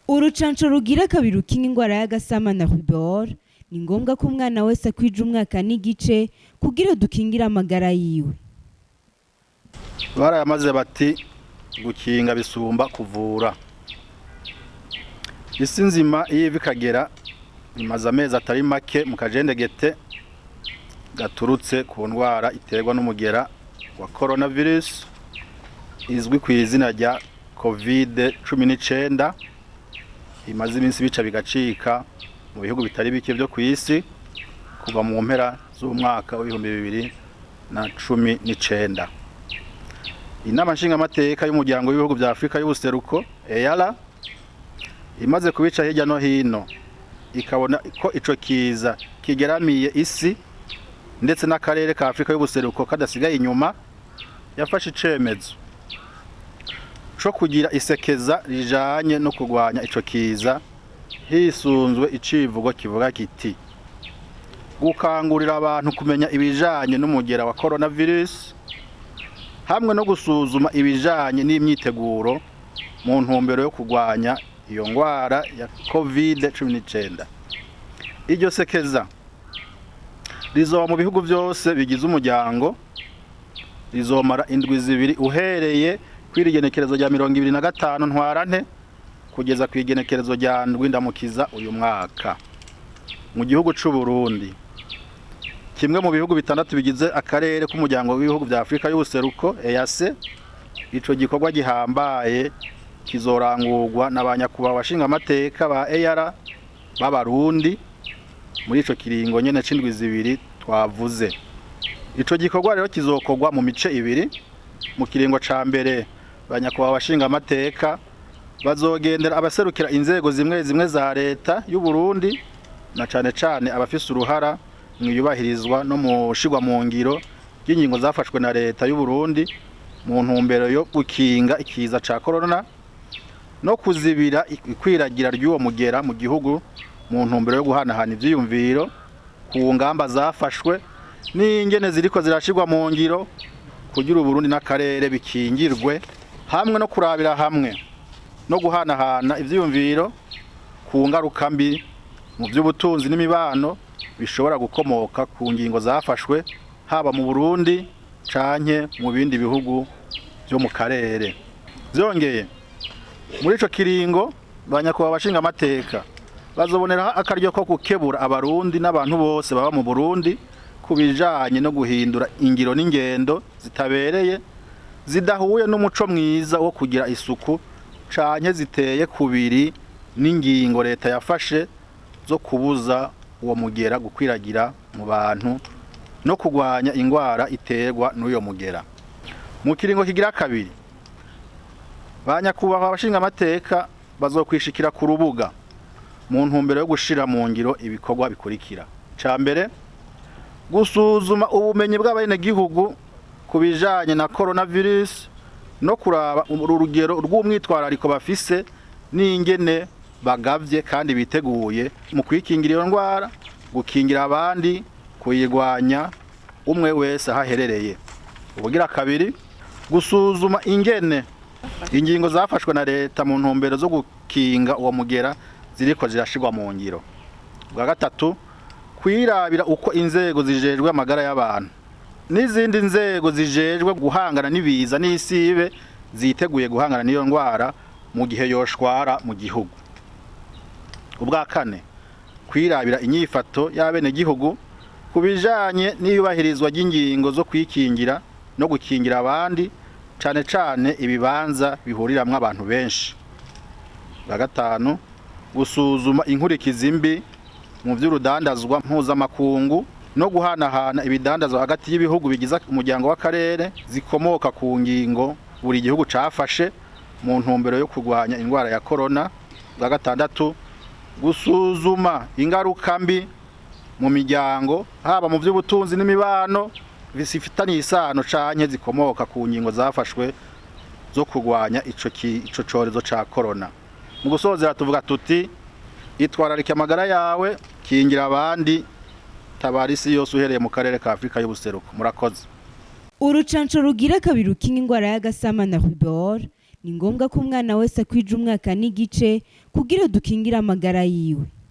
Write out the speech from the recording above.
Urucanco rugira kabiri rukinga ingwara y'agasama na rubéole ni ngombwa ko umwana wese akwija umwaka n'igice kugira dukingire amagara yiwe. Barayamaze bati gukinga bisumba kuvura. Isi nzima iyo iva ikagera imaze amezi atari make mu kajendegete gaturutse ku ndwara iterwa n'umugera wa coronavirus izwi ku izina rya COVID-19, imaze iminsi bica bigacika mu bihugu bitari bike byo ku isi kuva mu mpera z'umwaka w'2019. Inama nshingamateka y'umuryango w'ibihugu bya Afurika y'ubuseruko, EALA, imaze kubica hirya no hino ikabona ko ico kiza kigeramiye isi ndetse n'akarere ka Afurika y'ubuseruko kadasigaye inyuma, yafashe icemezo co kugira isekeza rijanye no kurwanya ico kiza hisunzwe icivugo kivuga kiti: "Gukangurira abantu kumenya ibijanye n'umugera wa coronavirus hamwe no gusuzuma ibijanye n'imyiteguro mu ntumbero yo kurwanya iyo ngwara ya COVID-19." Iryo sekeza rizoba mu bihugu byose bigize umuryango, rizomara indwi 2 uhereye kw'iri genekerezo rya 25 Ntwarante kugeza ku igenekerezo rya 7 Ndamukiza uyu mwaka. Mu gihugu c'u Burundi, kimwe mu bihugu bitandatu bigize akarere k'umuryango w'ibihugu vya Afurika y'ubuseruko, EAC, ico gikorwa gihambaye kizorangurwa na ba nyakubahwa bashingamateka ba EALA b'Abarundi muri ico kiringo nyene c'indwi 2 twavuze. Ico gikorwa rero kizokorwa mu mice ibiri. Mu kiringo ca mbere, ba nyakubahwa bashingamateka bazogendera abaserukira inzego zimwe zimwe za leta y'u Burundi, na cane cane abafise uruhara mu iyubahirizwa no mu shigwa mu ngiro ry'ingingo zafashwe na leta y'u Burundi mu ntumbero yo gukinga ikiza ca corona no kuzibira ikwiragira ry'uwo mugera mu gihugu, mu ntumbero yo guhanahana ivyiyumviro ku ngamba zafashwe n'ingene ziriko zirashirwa mu ngiro kugira Uburundi n'akarere bikingirwe, hamwe no kurabira hamwe no guhanahana ivyiyumviro ku ngaruka mbi mu by'ubutunzi n'imibano bishobora gukomoka ku ngingo zafashwe haba mu Burundi canke mu bindi bihugu byo mu karere. Vyongeye, muri ico kiringo ba nyakubahwa bashingamateka bazoboneraho akaryo ko gukebura Abarundi n'abantu bose baba mu Burundi ku bijanye no guhindura ingiro n'ingendo zitabereye, zidahuye n'umuco mwiza wo kugira isuku canke ziteye kubiri n'ingingo leta yafashe zo kubuza uwo mugera gukwiragira mu bantu no kurwanya ingwara iterwa n'uyo mugera. Mu kiringo kigira kabiri, ba nyakubahwa abashingamateka bazokwishikira ku rubuga mu ntumbero yo gushira mu ngiro ibikorwa bikurikira: ca mbere, gusuzuma ubumenyi bw'abenegihugu ku bijanye na coronavirus no kuraba urugero rw'umwitwarariko bafise n'ingene bagavye kandi biteguye mu kwikingira iyo ndwara, gukingira abandi, kuyirwanya umwe wese aho aherereye. Ubugira kabiri, gusuzuma ingene ingingo zafashwe na leta mu ntumbero zo gukinga uwo mugera ziriko zirashirwa mu ngiro. Bwa gatatu, kwirabira uko inzego zijejwe amagara y'abantu n'izindi nzego zijejwe guhangana n'ibiza n'isibe ziteguye guhangana n'iyo ndwara mu gihe yoshwara mu gihugu. Ubwa kane, kwirabira inyifato y'abenegihugu ku bijanye n'iyubahirizwa ry'ingingo zo kwikingira no gukingira abandi, cane cane ibibanza bihuriramwo abantu benshi. Bwa gatanu, gusuzuma inkurikizi mbi mu vy'urudandazwa mpuzamakungu no guhanahana ibidandazwa hagati y'ibihugu bigize umuryango w'akarere zikomoka ku ngingo buri gihugu cafashe mu ntumbero yo kurwanya indwara ya corona. Bwa gatandatu, gusuzuma ingaruka mbi mu miryango, haba mu by'ubutunzi n'imibano, zifitanye isano canke zikomoka ku ngingo zafashwe zo kurwanya ico corezo ca corona. Mu gusozera tuvuga tuti: itwararike amagara yawe, kingira abandi, tabara isi yose uhereye mu karere ka Afurika y'ubuseruko. Murakoze. Urucanco rugira kabiri rukinga ingwara y'agasama na rubéole. Ni ngombwa ko umwana wese akwija umwaka n'igice kugira dukingire amagara yiwe.